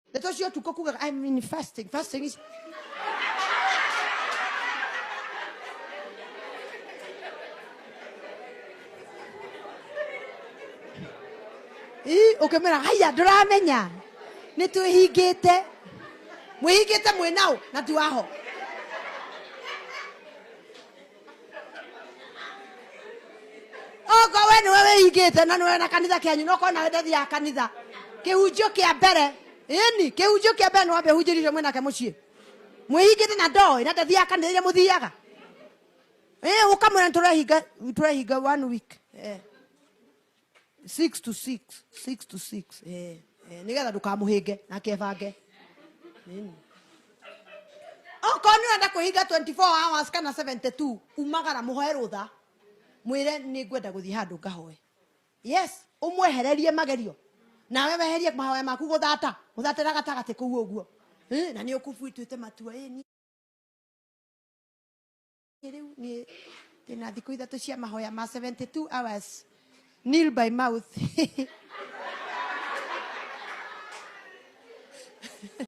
Ndeto cia ũtukũ kugaga I'm in fasting. Fasting is Ii, ũkĩmwĩra haiya ndũramenya nĩ twĩhingĩte mwĩhingĩte mwĩ naũ na ti waho. Okorwo we nĩwe wĩhingĩte na nĩwe na kanitha kĩanyu no korwo nawe ndathiaga kanitha, kĩhunjio kĩa mbere, ĩni kĩhunjio kĩa mbere nĩwambe ũhunjĩrie ũcio mwĩnake mũciĩ mwĩhingĩte na ndoĩ na ndathiaga kanitha iria mũthiaga. Ĩ ũkamwĩra nĩtũrehinga, tũrehinga one week, 6 to 6, 6 to 6, nĩgetha ndũkamũhĩnge nake ebange. Ĩni okorwo nĩ ũrenda kwĩhinga 24 hours kana 72, umagara mũhoe rũtha, mwĩre nĩ ngwenda gũthiĩ handũ ngahoe. Yes, ũmwehererie magerio nawe weherie mahoya maku gũthata gũthatĩra gatagatĩ kũu ũguo. Na nĩ ũkũbuĩtuĩte matua. Ĩ niĩ rĩu niĩ ndĩna thikũ 3 cia mahoya ma 72 hours nil by mouth.